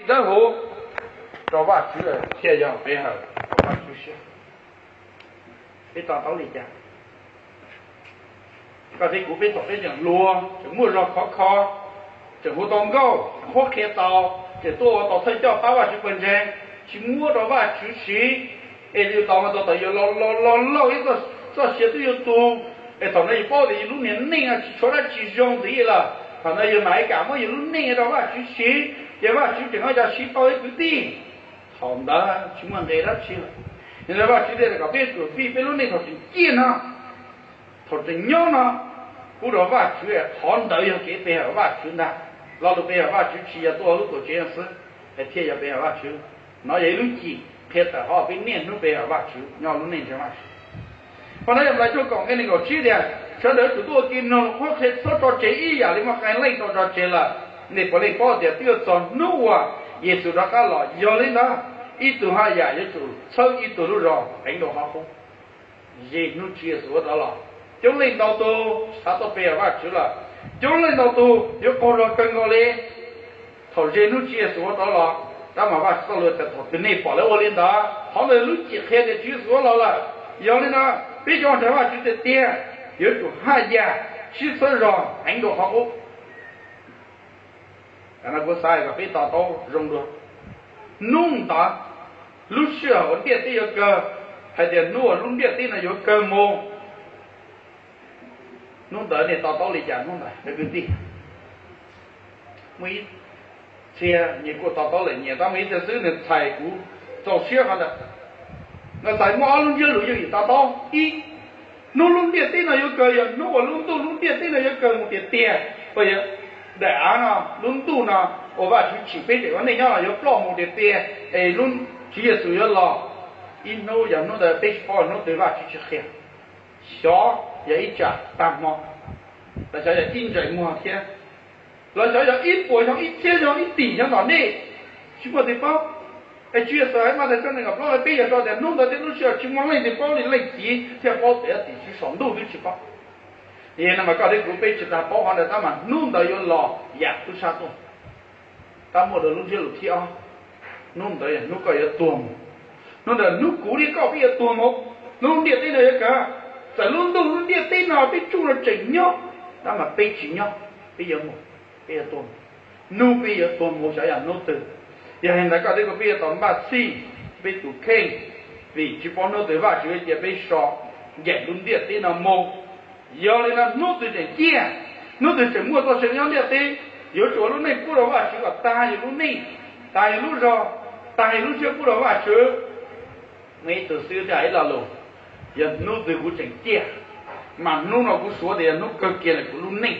dawb huv rau Vajtswv thiaj yog peb hawm rau Vajtswv siab. Peb to taub li cas? Koj thiab kuv peb thaum peb tseem hluas, tseem muaj zog khov kho, tseem hu tau nkauj, qhuab qhia tau, tseem tuaj ua tau thawj coj pab Vajtswv pawg ntseeg, tsis muab rau Vajtswv siv, es yus tau mas tau tau yus los los los laug ib txoj sia twb yuav tu. Es thaum no yus paub tias yus lub niag neej no tsis tshuav dab tsi zoo ntxiv lawm, thaum no yus mam li kam muab yus lub neej rau Vajtswv siv, ces Vajtswv tseem ua cas siv tau ib kwv tij. Thaum ntawd tsis muaj nqe dab tsi lawm. Yog li Vajtswv thiaj kom peb yuav tsum fij peb lub neej thaum tseem ciaj no, thaum tseem nyob no, pub rau Vajtswv, qhov ntawd yog kev pe hawm Vajtswv ntag. Lo lus pe hawm Vajtswv tsis yog tuaj lub tuam tsev no xwb, es thiaj yog pe hawm Vajtswv. No yog ib lub cim qhia tawm hauv peb niaj hnub pe hawm Vajtswv nyob lub neej ntseeg Vajtswv. Qhov no yog Nplai cuaj kaum nqe nees nkaum tsib tias, sawv daws yuav tsum tuaj ua ke mloog qhuab qhia, txhob tso tseg ib yam li muaj qee leej tau tso tseg lawm. Nej puav leej paub tias twb yuav txog hnub uas Yexus rov qab los, yog li ntawd ib tug haj yam yuav tsum txhawb ib tug lub zog heev dua qhov qub. Ze hnub Tswv Yexus ua rov los, coob leej ntau tus xav tau pe hawm Vajtswv lawm, coob leej ntau tus yuav qaug zog kawg nkaus li. Thaum ze hnub Tswv Yexus ua rov los, tab mas Vajtswv txoj lus tias thaum twg nej pom lawv ua li ntawd, qhov ntawd lub cim qhia tias Tswv Yexus ua los lawm. Yog li no, peb cov ntseeg Vajtswv tiag tiag yuav tsum haj yam sib txhawb zog heev dua qhov qub. Kuv xav kom peb to taub zoo dua. Hnub ntawd, lub sij hawm uas ntiaj teb yuav kawg, hais tias hnub uas lub ntiaj teb no yuav kawg mus, hnub ntawd nej to taub li cas hnub ntawd cov kwv tij? Muaj ib txhia nyias kuj to taub lawm nyias, tab muaj ib txhia xwb nws txhais kuv txaus siab qhov ntawd. Nws txhais muaj ob lub ntsiab lus yooj yim to taub. Ib, hnub lub ntiaj teb no yuav kawg yog hnub uas lub ntuj lub ntiaj teb no yuav kawg mus tiag tiag. Uas yog daim av no, lub ntuj no uas Vajtswv tsim peb tseem ua neej nyob los yuav ploj mus tiag tiag, es Tswv Yexus yuav los. Ib hnub yog hnub ntawd peb tsis paub hnub twg Vajtswv tsis qhia. Xyov yog ib tsam tag hmo, los xyov yog ib ntsais muag thiab, los xyov yog ib puas xyoo, ib txhiab xyoo, ib txhiab xyoo tom ntej, tsis muaj leej twg paub. Es Tswv Yexus hais Mathais tshooj nees nkaum plaub nqe peb yog rau tias hnub ntawd thiab lub sij hawm tsis muaj leej twg paub li, leej txiv thiaj paub, tiam sis tus saum ntuj twb tsis paub. Yog no mas koj thiab kuv peb tsis tas paub qhov ntawd, tab mas hnub ntawd yuav los yam tub sab tuaj. Tab muaj dua lub ntsiab lus thib ob, hnub ntawd yog hnub koj yuav tuag mus, hnub ntawd hnub kuv thiab koj peb yuav tuag mus. Hnub lub ntiaj teb no yuav kawg, txawm lub ntuj lub ntiaj teb no peb tsuj no tseem nyob, tab mas peb tsis nyob, peb yuav mus, peb yuav tuag mus. Hnub peb yuav tuag mus xyov yog hnub twg. Yog li ntawd koj thiab kuv peb yuav tau npaj txhij peb tus kheej, vim tsis paub hnub twg Vajtswv yuav cia peb so ncaim lub ntiaj teb no mus. Yog li no hnub twg tseem ciaj, hnub twg tseem muaj txoj sia nyob ntiaj teb, yuav tsum ua lub neej pub rau Vajtswv kom tag yus lub neej, tag yus lub zog, tag yus lub siab pub rau Vajtswv. Muaj ib tug xib hwb thiaj hais ib lo lus, yog hnub twg kuv tseem ciaj, mas hnub no kuv suav tias yog hnub kawg kiag ntawm kuv lub neej.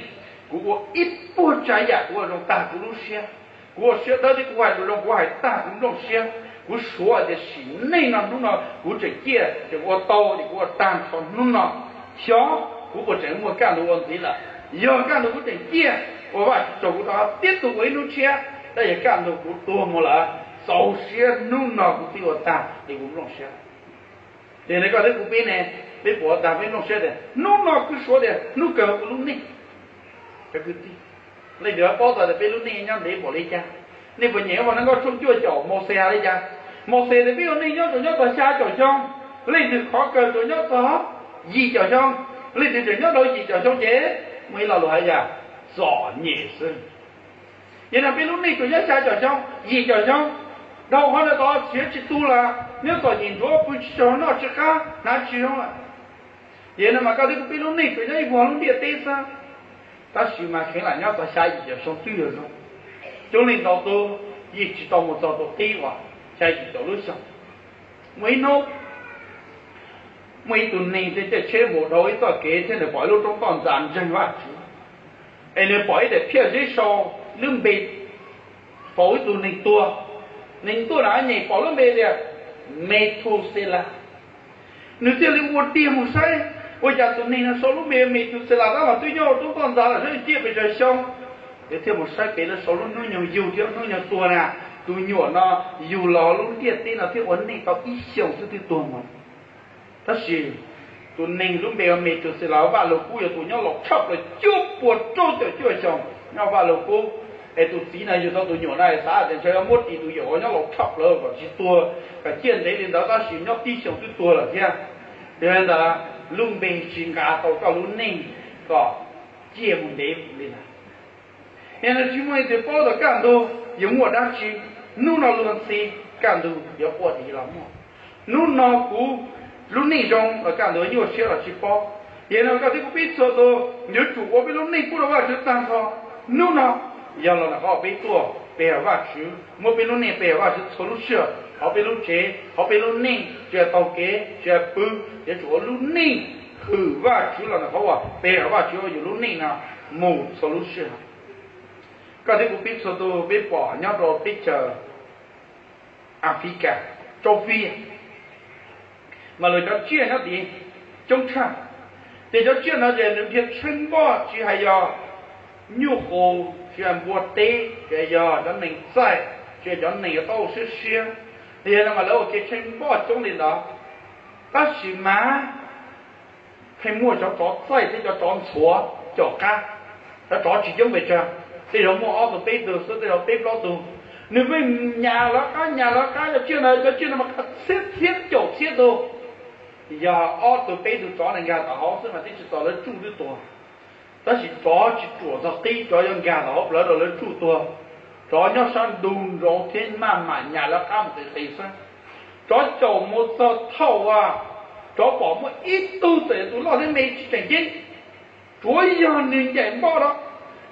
Kuv ua ib puag tsav yam kuv ua zoo tag kuv lub siab, kuv ua siab dawb thiab kuv hais lus zoo, kuv hais tag kuv nplooj siab. Kuv suav tias sim neej no hnub no kuv tseem ciaj tseem ua tau ces kuv ua tag txog hnub no, xyov kuv puas tseem muaj kaj ntug ua ntxiv lawm. Yog kaj ntug kuv tseem ciaj, ua Vajtswv tsaug kuv rov qab tib tug ua ib hnub tshiab, tab yog kaj ntug kuv tuag mus lawm, txaus siab hnub no kuv twb ua tag li kuv nplooj siab. Ces ne koj thiab kuv peb ne, peb puas ua tag peb nplooj siab tias hnub no kuv suav tias hnub kawg kuv lub neej? Cov kwv tij, leej twg paub txog tias peb lub neej nyob ntev npaum li cas? Nej puas nyeem Vajluskub tshooj cuaj caum Mauxes hais li cas? Mauxes tias peb ua neej nyob tsuas nyob txog xya caum xyoo. Leej twg qhov kawg tsuas nyob txog yim caum xyoo. Leej twg tseem nyob dhau yim caum xyoo ces muaj ib lo lus hais tias txom nyem xwb. Yog no peb lub neej tsuas nyob xya caum xyoo, yim caum xyoo, dhau qhov ntawd tod siav tsis tu lawm, nyob txom nyem ntuav pw tsis tsaug noj tsis qab hnav tsis zoo lawm. Yog no mas koj thiab kuv peb lub neej tsuas nyob ib vuag lub ntiaj teb xwb, tab sis mas kheev lam nyob txog xya yim caum xyoo twb yog zoo. Coob leej ntau tus yeej tsis tau mus txog tus qib uas xya yim caum lub xyoo. Muaj ib hnub, muaj ib tug neeg thiaj caij tsheb mus dhau ib txoj kev thiab nws pom ib lub roob toj ntxas ntseeg Vajtswv, es nws pom ib daim phiaj zeb sau lub npe faus ib tug neeg tuag. Neeg tuag na nyem pom lub npe tias Methuselas. Nws thiaj li ua tiag mus saib, ua cas tus neeg no sau lub npe Methuselas tab mas twb nyob rau roob toj ntxas lawm, saib ciaj pes tsawg xyoo. Nws thiaj mus saib pem lawv sau lub hnub nyoog yug thiab hnub nyoog tuag na, tus nyuam no yug los lub ntiaj teb no thiab ua neej tau ib xyoos xwb twb tuag mus. Tab sis tus neeg lub npe hu Methuselas, Vajluskub yog tus nyob laus tshaj plaws cuaj puas rau caum cuaj xyoos nyob Vajluskub. Es tus txiv no yug tau tus nyuam na xav tias ntshe yuav muab ris tus yawm uas nyob laus tshaj plaws kom tsis tuag, kom ciaj ntev li ntawd, tab sis nyob tib xyoos twb tuag lawm thiab. Yog li ntawd lub npe tsis nqa tau koj lub neej kom ciaj mus ntev li ntawd. Yog li tsis muaj leej twg paub tias kaj ntug yuav muaj dab tsi, hnub no luag ntxhi kaj ntug yuav quaj dib los muaj. Hnub no kuv lub neej zoo los kaj ntug nyuaj siab los tsis paub. Yog li no koj thiab kuv peb txhua tus yuav tsum ua peb lub neej pub rau Vajtswv tag nrho. Hnub no yog los ntawm qhov peb tuaj pe hawm Vajtswv, muab peb lub neej pe hawm Vajtswv txhua lub sij hawm, hauv peb lub tsev, hauv peb lub neej, tsis hais taug kev tsis hais pw, yuav tsum ua lub neej hwm Vajtswv los ntawm qhov uas pe hawm Vajtswv ua yus lub neej no mus txhua lub sij hawm. Koj thiab kuv peb txhua tus peb pom nyob rau teb chaws Africa, châu Phi, mas lawv cov tsiaj nyob tid coob tshaj. Ces cov tsiaj no ces nws dhia tsheej npoj, tsis hais yog nyuj qus, tsis hais npua teb, tsis hais yog cov neeg txaij, tsis hais cov neeg uas tau siab siab, yog no mas lawv ua ke tsheej npoj coob li ntawd. Tab sis mas pheej muaj cov tsov txaij thiab cov tsov ntxhuav caum qab. Cov tsov tsis coob pes tsawg, tej zaum muaj ob tug peb tug xwb, tej zaum peb plaub tug. Nws pheej nyas lawv qab nyas lawv qab, cov tsiaj no, cov tsiaj no mas qab txhiab txhiab caum txhiab tug. Yog ob tug peb tug tsov ne nkag tom hauv xwb mas twb tsis txaus lawv tsuj twb tuag. Tab sis tsov tsis ruam txog qib, tsov yuav nkag tom hauv plawv rau lawv tsuj tuag. Tsov nyob sab ntug nrov thiab maj mam nyas lawv qab mus qis qis xwb. Tsov caum mus txog thaum uas tsov pom muaj ib tug txawm yog tus loj thiab me tsis tseem ceeb, tsuav yog nws ncaim npoj lawm,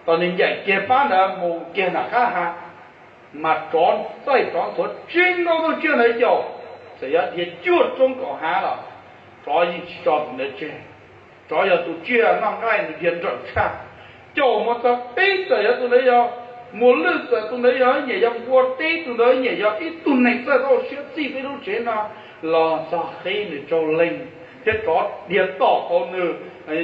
thaum nws ncaim kiag pab ntawd mus kiag nram qab ha, mas tsov txaij tsov ntxhuav tsib nkaus tug tsiaj ntawd caum, txawm yog dhia cuaj roob kaum hav los tsov yeej tsis tso tus ntawd tseg. Tsov yog tus tsiaj noj nqaij, nws dhia nrawm tshaj. Caum mus txog peb txawm yog tus ntawd yog muas lwj, txawm tus ntawd yog nyiam yog npua teb, tus ntawd nyiam yog ib tug neeg txawj tau siab txij peb lub tsev no los txog qib nws raug leeg, thiab tsov dhia tom tau nws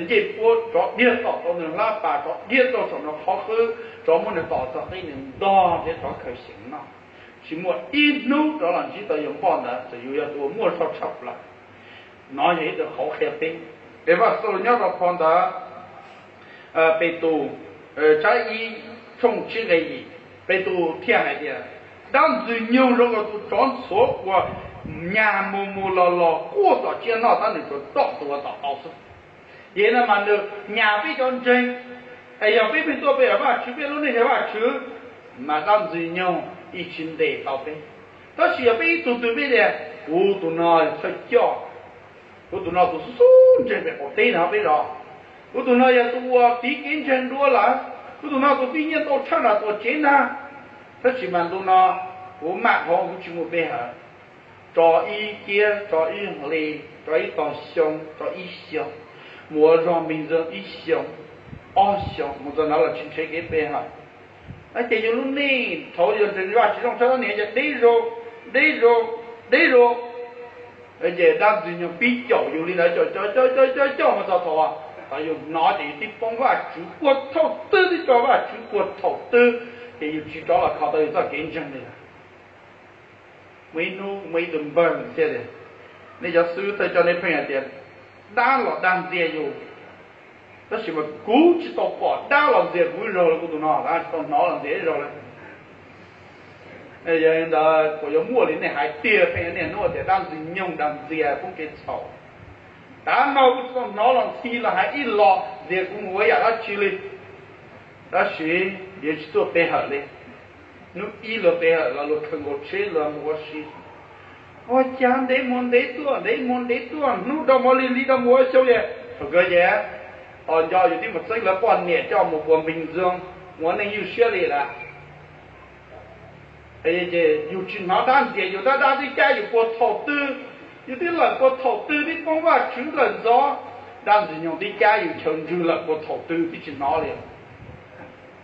ncej puab, tsov dhia tom tau nws hlab pas, tsov dhia tau saum nws qhov qwb, tsov muab nws tom txog qib nws ntog thiab tsov khaws xyeem noj. Tsis muaj ib hnub rov los ntsib tau yus npoj ntawd, txawm yus yog tus uas muaj zog tshaj plaws. No yog ib tug qauv qhia peb. Peb Vaj Xab Lus nyob rau phau ntawv Petus tsab ib tshooj tsib nqe yim, Petus thiaj hais tias, dab ntxwg nyoog zoo nkaus tus tsov ntxhuav uas nyas mus mus los los quaj tom tsiaj noj tab nws tsuas tom tus uas tom tau xwb. Yog li no mas nws nyas peb cov ntseeg, es yog peb pheej tuaj pe hawm Vajtswv, peb lub neej hawm Vajtswv, mas dab ntxwg nyoog yeej tsis ntes tau peb. Tab sis yog peb ib tug twg peb tias kuv tus no thawj coj, kuv tus no tus xub xub ntseeg pem qaum teb no peb zos, kuv tus no yog tus uas tiv kev ntseeg dua lawm, kuv tus no tus tib nyiaj ntau tshaj nram tuam tsev ntag, tab sis mas ntu no kuv maj dhau kuv tsis mus pe hawm. Tso ib kiab, tso ib hli, tso ib tog xyoo, tso ib xyoos, mus ua zog npig zoo ib xyoos, ob xyoos mus txog ntawd los tsis nrhiav kev pe hawm. Ces yus lub neej thaum yus ntseeg Vajtswv zoo tshaj tab sis ces deb zog, deb zog, deb zog. Ces dab ntxwg nyoog pib caum yus li ntawd, caum caum caum caum caum mus txog thaum, thaum yus hnov ces yus twb poob Vajtswv puag thaum twg, twb tso Vajtswv puag thaum twg, ces yus tsis rov los kho tau yus txoj kev ntseeg li lawm. Muaj ib hnub muaj ib tug npawg thiaj tias, nej cov xib hwb thawj coj nej pheej hais tias dab los dag ntxias yus, tab sis mas kuv tsis tau pom dab los ntxias kuv ib zaug li, kuv tus no tsis tau hnov los ntxias ib zaug li. Yog li ntawd thaum yuav muaj li nej hais tiag, pheej niaj hnub tias dab ntxwg nyoog dag ntxias poob kev txhaum. Tav no kuv tsis tau hnov los ntxhi los hais ib los ntxias kuv mus ua yam dab tsi li. Tab sis yuav tsis tuaj pe hawm li. Hnub ib luag pe hawm los luag khaws nkaus tsheb luag mus ua si. Ua cas ntev mus ntev tuaj, ntev mus ntev tuaj, hnub dhau mus li li dhau mus ua xyoo es thaum kawg ces tos nco yus twb mus txeeb lawv poj niam coj mus puas npig zoo, mus ua neej ywj siab li lawm. Ces yus tsis hnov dab ntxias yus, tab dab twb cab yus puag thaum twg, yus twb lawm puag thaum twg, twb poob Vajtswv lawm ntxov, dab ntxwg nyoog twb cab yus chaw ntswg lawm puag thaum twg twb tsis hnov li.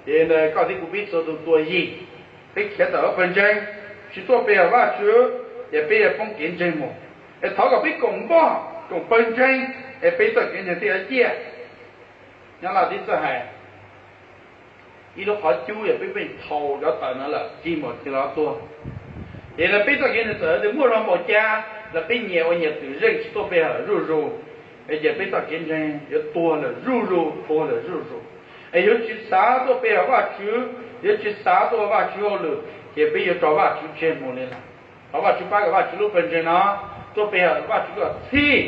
Ces koj thiab kuv peb txhua tus tuag yig, peb khiav tawm lub pawg ntseeg, tsis tuaj pe hawm Vajtswv, ces peb yuav poob kev ntseeg mus. Es thov kom peb koom npoj koom pawg ntseeg, es peb txoj kev ntseeg thiaj yuav ciaj. Nyob Laj tib txawj hais, ib lub qhov cub yog peb pheej thau cov tawm no lawm cig npaum twg los tuag. Ces peb txoj kev ntseeg txawm tias muaj zog npaum cas los peb nyias ua nyias twm zeej tsis tuaj pe hawm zuj zus, es ces peb txoj kev ntseeg yuav tuag lawm zuj zus, tuag lawm zuj zus. Es yuav tsis xav tuaj pe hawm Vajtswv, yuav tsis xav tuaj ua Vajtswv hauj lwm ces peb yuav tso Vajtswv tseg mus li lawm. Thov Vajtswv pab kom Vajtswv lub pawg ntseeg no tuaj pe hawm Vajtswv kom txhij,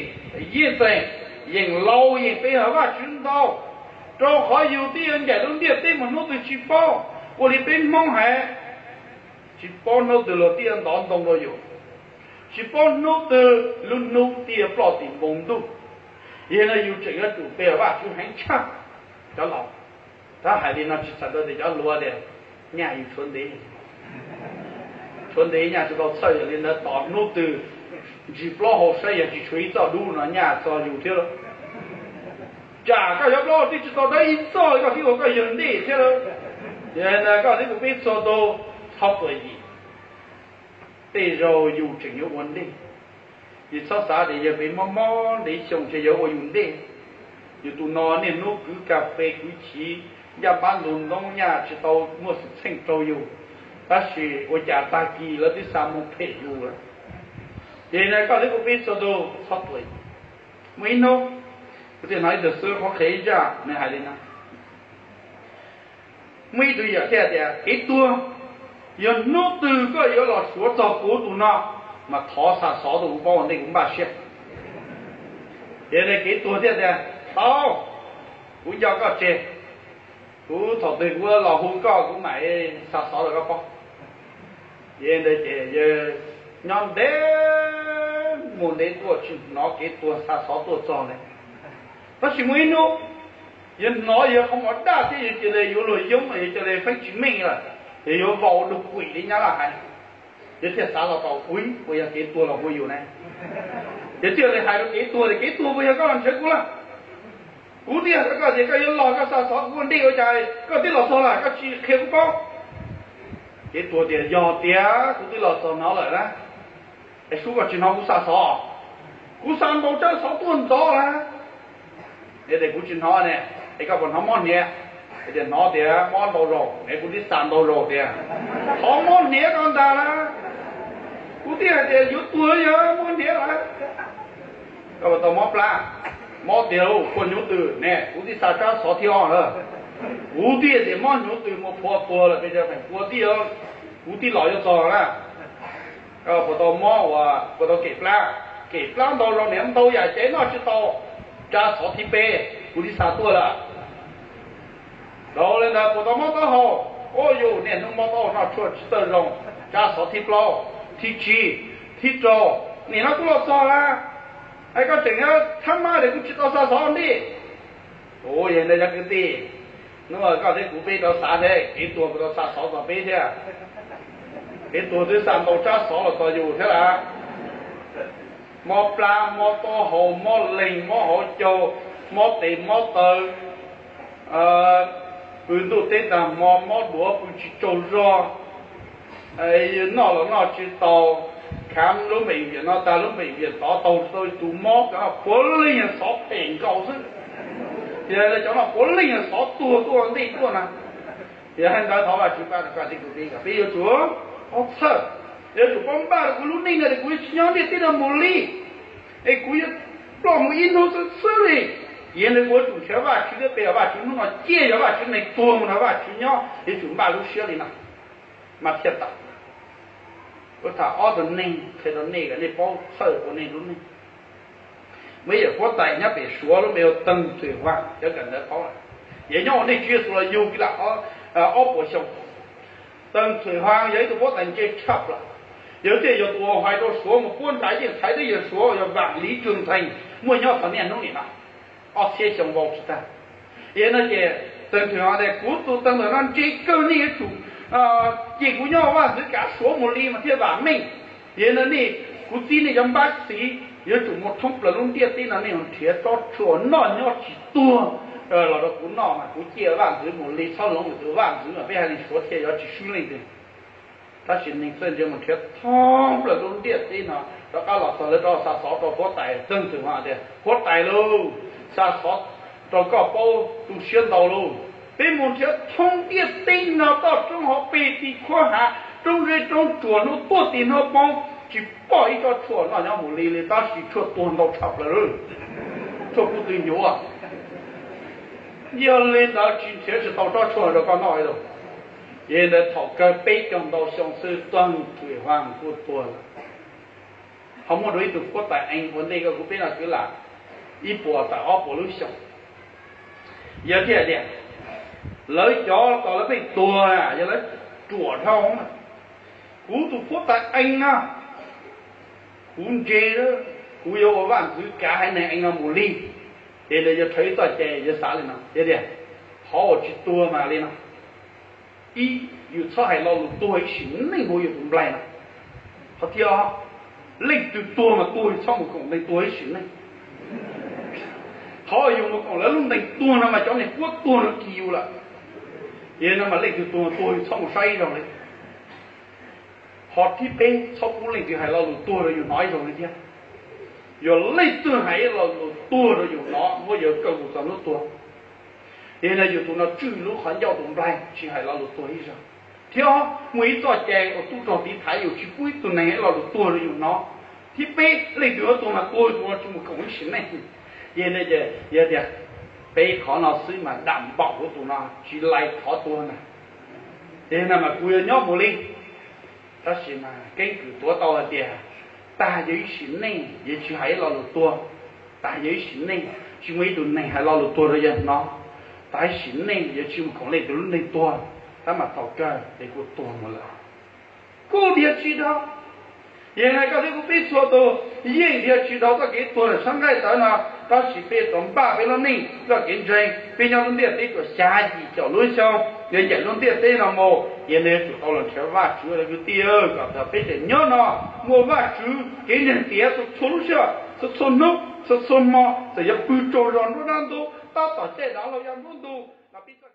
yeej txeeg, yeem laus yeem pe hawm Vajtswv ntau, rau qhov yus twb yuav ncaim lub ntiaj teb mus hnub twg tsis paub. Ua li peb Hmoob hais, tsis paub hnub twg luag twb yuav ntov ntoo rau yus, tsis paub hnub twg lub hnub twb yuav ploj tim npoo ntuj. Yog no yus tseem yuav tsum pe hawm Vajtswv heev tshaj cov laus. Tab hais li no tsis txhais tau tias cov hluas tias nyaj yus tshuav ntev, tshuav ntev nyaj tsis tau txhawj, yog li ntawd tos hnub twg ntsis plaub hau saib yog tsis tshuav ib txoj dub no nyaj txog yus thiab lauj. Tsam koj yuav plaub hau twb tsis tau dawb ib txoj li koj thiaj ua koj yawg ntej thiab lauj. Yog li ntawd koj thiab kuv peb txhua tus txhob tuam yim. Tej zaug yus tseem yuav ua ntej. Yus txhob xav tias yog peb mob mob ntev xyoo ces yuav ua yus ntej. Yus tus no niaj hnub kwv kas fes kwv chiv, ncaj npab ntug ntoob nyaj tsis tau muaj xwm txheej rau yus, tab sis ua cas tag kis lawv twb xa mus phem yus lawm. Ces koj thiab kuv peb txhua tus txhob tuam. Muaj ib hnub kuv thiaj hnov ib tug xib hwb qhia ib zaj nws hais li no. Muaj ib tug yawm thiaj tias, kev tuag, yog hnub twg koj yuav los suav txog kuv tus no, mas thov xa xov tuaj kuv paub ua ntej kuv npaj siab. Ces kev tuag thiaj tias, tau, kuv nco koj tseg, kuv thaum twg kuv los hu koj kuv mam xa xov rau koj paub. Ces ntawd ces yawg nyob ntev mus ntev tuaj tsis hnov kev tuag xa xov tuaj txog li. Tab sis muaj ib hnub yawg hnov yawg qhov muag daj thiab yawg cia li yuav luag yoob, yawg cia li feeb tsis meej lawm, yawg yuav vau dug kuim li nyab laj hais. Yawg thiaj xav los tau, ui, puas yog kev tuag los hu yus ne? Yawg thiaj li hais rau kev tuag tias, kev tuag, puas yog koj los nrhiav kuv lawm? Kuv twb hais rau koj tias koj yuav los koj xa xov kuv ua ntej, ua cas koj twb los txog lawm koj tsis qhia kuv paub? Kev tuag tias, yog tias kuv twb los txog no lawm na, es sub koj tsis hnov kuv xa xov? Kuv xa ntau tsab xov tuaj ntxov lawm. Es kuv tsis hnov ne, es koj puas hnov mob hniav? Es tias hnov tias mob ntau zaus, es kuv twb xa ntau zaus tias thov mob hniav koj ntag lawm. Kuv twb hais tias yuav tuag yog mob hniav lawm. Koj puas tau mob plab? Mob tiag lauj, puas hnyuv tws ne? Kuv twb xa tsab xov thib ob lawm. Kuv twb tias mob hnyuv tws mus phua tuag lawm, peb cov pheem pua tij, kuv twb los yuav txog na. Puas tau mob uas puas tau kem plab? Kem plab ntau zaus niam ntau yam ces noj tsis tau. Tsab xov thib peb kuv twb xa tuaj lawm. Dhau li ntawd puas tau mob taub hau? Ua yus niaj hnub mob taub hau noj tshuaj tsis txawj zoo. Tsab xov thib plaub, thib tsib, thib rau, nim no kuv los txog lawm. Es koj tseem yuav thab mab tias kuv tsis tau xa xov ntej. Ua li ntawd cov kwv tij, hnub no koj thiab kuv peb rov xav thiab, kev tuag puas tau xa xov txog peb thiab? Kev tuag twb xa ntau tsab xov los txog yus thiab lawm. Mob plab, mob taub hau, mob leeg, mob hauv caug, mob tes mob taw, pw ntuj teb ntag hmo, mob duav pw tsis tsaug zog, noj los noj tsis tau, khav lub npeem viam no tag lub npeem viam tod taug tsis tau tus mob, cov no puav leej yog xov phem nkaus xwb. Yog li cov no puav leej yog xov tuag tuaj ntej tuaj na. Yog li ntawd thov Vajtswv pab rau koj thiab kuv peb, peb yuav tsum paub txhawj, yuav tsum paub npaj rau kuv lub neej no tias kuv yuav tsis nyob ntiaj teb no mus li, es kuv yuav ploj mus ib hnub xwb xwb li. Yog li kuv yuav tsum nrhiav Vajtswv thiab pe Vajtswv, hnub no ciaj yog Vajtswv neeg tuag mus nrog Vajtswv nyob, yuav tsum npaj lub siab li no mas thiaj tau. Kuv tham ob tug neeg qhia rau nej kom nej paub txhawj ua nej lub neej. Muaj ib yawm huab tais nyob pem Suav lub npe hu Teeg Txwm Huas, cov kawm ntawv paub lawm. Yawg nyob ua ntej Tswv Yexus los yug kiag lam ob puas xyoo. Teeg Txwm Huas yog ib tug huab tais ntse tshaj plaws, yog thiaj yog tus uas hais rau Suav mus puab nrhav yeej thaiv twb yog Suav yog Vam Liv Tsuag Nthees muaj nyob txog niaj hnub nim no, ob txhiab xyoo vau tsis tag. Yog no ces Teeg Txwm Huas tias kuv tus Teeg Txwm Huas no ntse kawg, nej yuav tsum cia kuv nyob vaj ntxwv kav Suav mus li mas thiaj vam meej. Yog no nej, kuv txib nej cov npab txiv yuav tsum mus thoob plaws lub ntiaj teb no, nej mus nrhiav tsob tshuaj noj nyob tsis tuag los rau kuv noj mas kuv ciaj vaj ntxwv mus li, txhob hloov yus tus vaj ntxwv mas peb hais li Suav thiaj yuav tsis swb leej twg. Tab sis neeg txawj ntse mus nrhiav thoob plaws lub ntiaj teb no rov qab los txog, lawv rov xa xov rau huab tais Teeg Txwm Huas tias huab tais lauj, xa xov rau koj paub tu siab ntau lauj. Peb mus nrhiav thoob ntiaj teb no toj roob hauv pes tim khuab hav, roob zeb roob tsuas, hnub tuaj tim hnub poob tsis pom ib tsob tshuaj noj nyob mus li li, tab sis tshuaj tuag ntau tshaj plaws, tshuaj kuj tw nyuv. Yog li ntawd tsis nrhiav tsis tau tsob tshuaj rau koj noj li lauj. Ces ntawd thaum kawg peb caug ntau xyoo xwb Tuag Thwm Huaas kuj tuag lawm. Ho muaj dua ib tug huab tais Ees ua ntej koj kuv peb no kwv lam ib puas tawm ob puas lub xyoo. Yog thiaj tias lawv cov tau lawv pheej tuag yog lawv ruam dhau. Kuv tus huab tais Ees na, kuv ntse, kuv yuav ua vaj ntxwv kav haiv neeg Ees no mus li. Ces ntawd yog rhawv ib txoj cai yog xav li no tias, qhov uas tsis tuag mas li no. Ib, yus txhob hais lo lus tuag ib sim neej hauv yus tus nplaig no. Qhov thib ob, leej twg tuag mas tuag, yus txhob mus koom neeg tuag ib sim neej. Qhov yus mus koom lawv lub ntees tuag no mas cov niag puab tuag no kis yus lawm. Yog no mas leej twg tuag tuag yus txhob mus saib ib zaug li. Qhov thib peb, txhob pub leej twg hais lo lus tuag rau yus hnov ib zaug li thiab. Yog leej twg hais lo lus tuag rau yus hnov muab yawg kaw mus txog hnub tuag. Yog no yus tus no tswj lub qhov ncauj tus nplaig tsis hais lo lus tuag ib zaug. Thiab muaj ib txoj cai uas tub rog tiv thaiv yus tsis pub ib tug neeg hais lo lus tuag rau yus hnov. Thib peb, leej twg tuag mas tuag, tus no tsis mus koom ib sim neej. Yog no ces yog tias peb qhov no xwb mas dam npaum kuv tus no tsis lais thov tuag na. Yog no mas kuv yuav nyob mus li. Tab sis mas keeb kwm tuav tau hais tias tag yog ib sim neej yuav tsis hais ib lo lus tuag. Tag yog ib sim neej tsis muaj ib tug neeg hais lo lus tuag rau yawg hnov. Tag ib sim neej yuav tsis mus koom leej twg lub neej tuag, tab mas thaum kawg ces kuj tuag mus lawm. Kuj dhia tsis dhau. Yog hais koj thiab kuv peb txhua tus yeej dhia tsis dhau txoj kev tuag ntawm sab nqaij tawv no, tab sis peb rov npaj peb lub neej txoj kev ntseeg, peb nyob lub ntiaj teb tsuas xya yim caum lub xyoo, yuav ncaim lub ntiaj teb no mus, yog li yuav tsum tau los nrhiav Vajtswv lawm kwv tij, kom txog peb tseem nyob no muaj Vajtswv kev ntseeg tiav txhua txhua lub sij hawm, txhua txhua hnub, txhua txhua hmo, txawm yuav pw tsaug zog nruab dab ntub, tab tom caij dav hlau ya nruab ntug los peb txoj kev